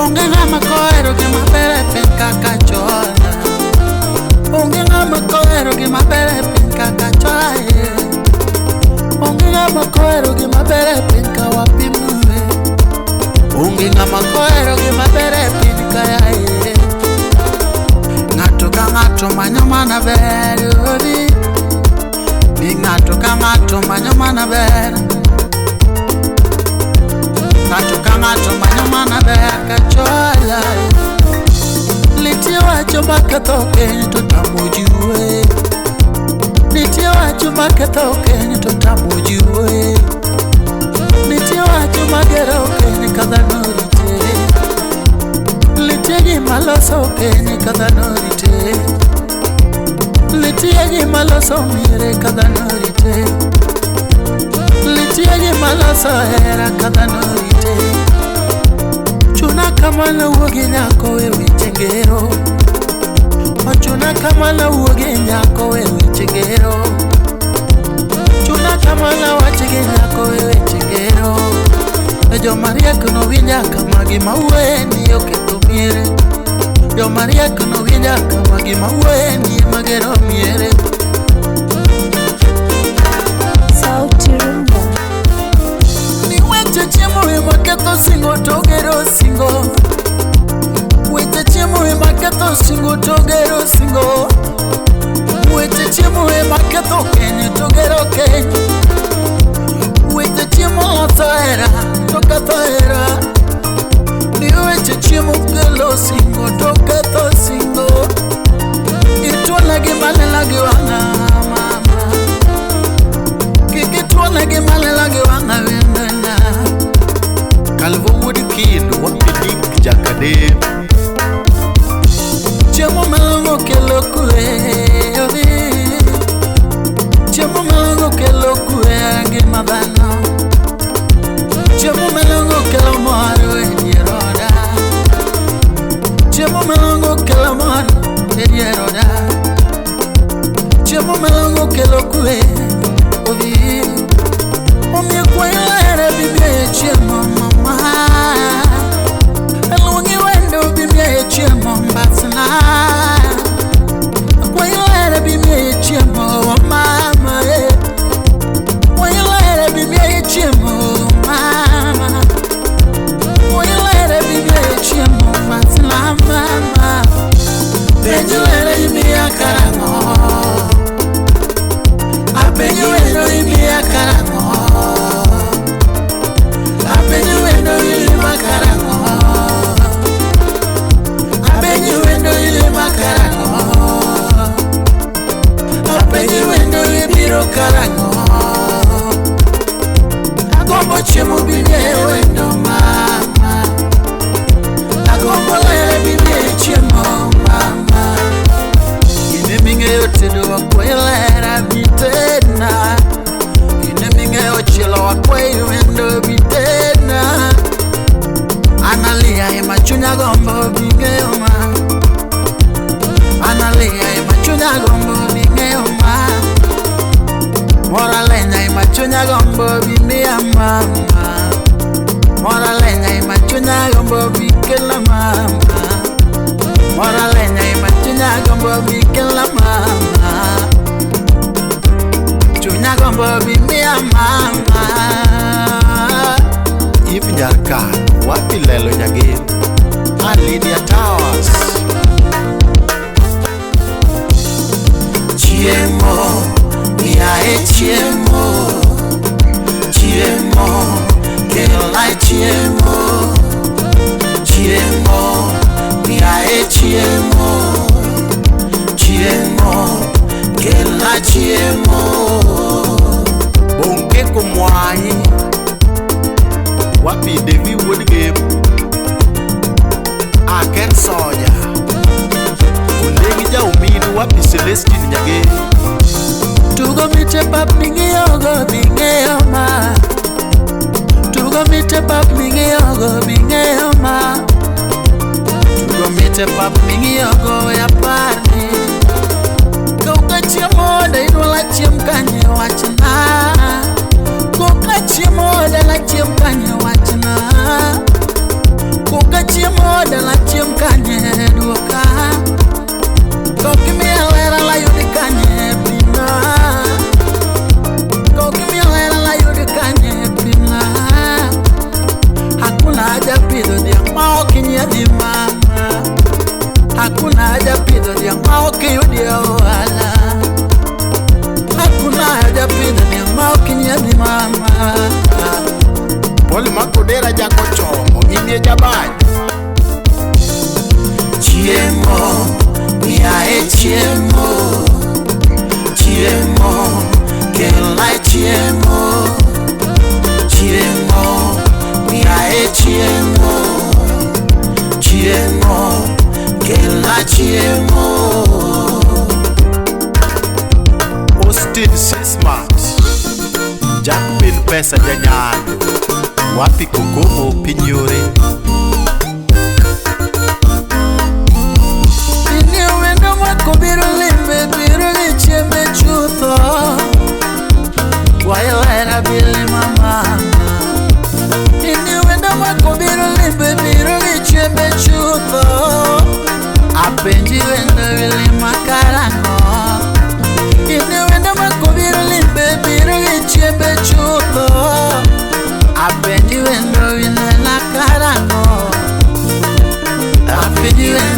Onge ng'ama kohero gima ber e piny kaka chola. Onge ng'ama kohero gima ber e piny kaka chola. Onge ng'ama kohero gima ber e piny ka wapimre. Onge ng'ama kohero gima ber e piny ka yaye. Ng'ato ka ng'ato manyo mana ber odi. Ni ng'ato ka ng'ato manyo mana ber. Ng'ato ka ng'ato manyo mana ber ka chola. Nitie wach maketho keny to tamo ji wuoye. Nitie wach maketho keny to tamo ji wuoye. Nitie wach magero keny ka dhano rite. Nitie gima loso keny ka dhano rite. Nitie gima loso miere ka dhano rite. Nitie gima loso hera ka dhano rite. Chuna kama nawuogi nyako we weche ngero. Ochuna kama nawuogi nyako we weche ngero. Chuna kama nawach gi nyako we weche ngero. Joma riek nowinja kama gima wuoye ni oketho miere. Joma riek nowinja kama gima wuoye ni ema gero miere. Sauti Rumba. Ni weche chiemo ema ketho singo to gero singo. Weche chiemo ema ketho singo to gero singo. Weche chiemo ema ketho keny to gero keny. Weche chiemo loso hera to ketho hera. Ni weche chiemo kelo singo to ketho singo. Ituona gima lela gi wang'a mama. Kik ituona gima lela gi wang'a wendena. Kalvo wuod Kind wapi Nick Jakadem. Chiemo malong'o kelo kwe odhi. Chiemo malong'o kelo kwe e ngima dhano. Chiemo malong'o kelo mor e dier oda. Chiemo malong'o kelo mor e dier oda. Chiemo malong'o kelo kwe odhi. Omiyo kwayo lere bi miye chiemo mama. Luongi wendo bi miye chiemo mbasna. Kwayo lere bi miye chiemo mama. Kwayo lere bi miye chiemo mama. Kwayo lere bi miye chiemo mbasna mama. Penjo lere imiya karang'o. Apenjo wendo imiya karang'o. Apenjo wendo ilima karang'o. Apenjo wendo ilima karang'o. Apenjo wendo ibiro karang'o. Agombo chiemo bi miye wendo mama. Agombo lere bi miye chiemo mama. Ine ming'eyo tedo wakwayo lera bitena. Ine ming'eyo chielo wakwayo wendo bitena. Analia ema chunya gombo bing'eyo ma. Analia ema chunya gombo bing'eyo ma. Mora lenya ema chunya gombo bimiya mama. Mora lenya ema chunya gombo bikela mama. Mora lenya ema chunya gombo bikela mama. Chunya gombo bimiya mama. If Nyarkan wapi Lelo Nyagem. A Lydia Towers. Chiemo, miae chiemo. Chiemo, kelna chiemo. Chiemo, miae chiemo. Chiemo, kelna chiemo. Bonke Komwai wapi Devi wuod Gem. Aken Soja. Ondegi Jauminu wapi Celestine Nyagem. Tugo mite pap ming'iyogo bing'eyo ma. Tugo mite pap ming'iyogo bing'eyo ma. Tugo mite pap ming'iyogo e aparni. Koka chiemo da idwala chiem kanye wachna. Koka chiemo dala chiem kanye wachna. Koka chiemo dala chiem kanye duoka. Kokimiya lera layud kanye pina. Kokimiya lera layud kanye pina. Hakuna haja pidho dhiang' ma ok inyiedhi mama. Hakuna haja pidho dhiang' ma ok iyudie ohala. Hakuna haja pidho dhiang' ma ok inyiedhi mama. Paul Makodera jakochomo inie jabany. Chiemo, miae chiemo. Chiemo, kelna chiemo. Chiemo, miae chiemo. Chiemo, kelna chiemo. Austin Sismat Jack Pin Pesa janyalo. Wapi Kokomo piny yore. Ini wendo mako biro limbe biro gi chiembe chutho. Wayolera bili mama. Ini wendo mako biro limbe biro gi chiembe chutho. Apenji wendo bili makarang'o. Ini wendo mako biro limbe biro gi chiembe chutho. Apenji wendo bili makarang'o. Apenji wendo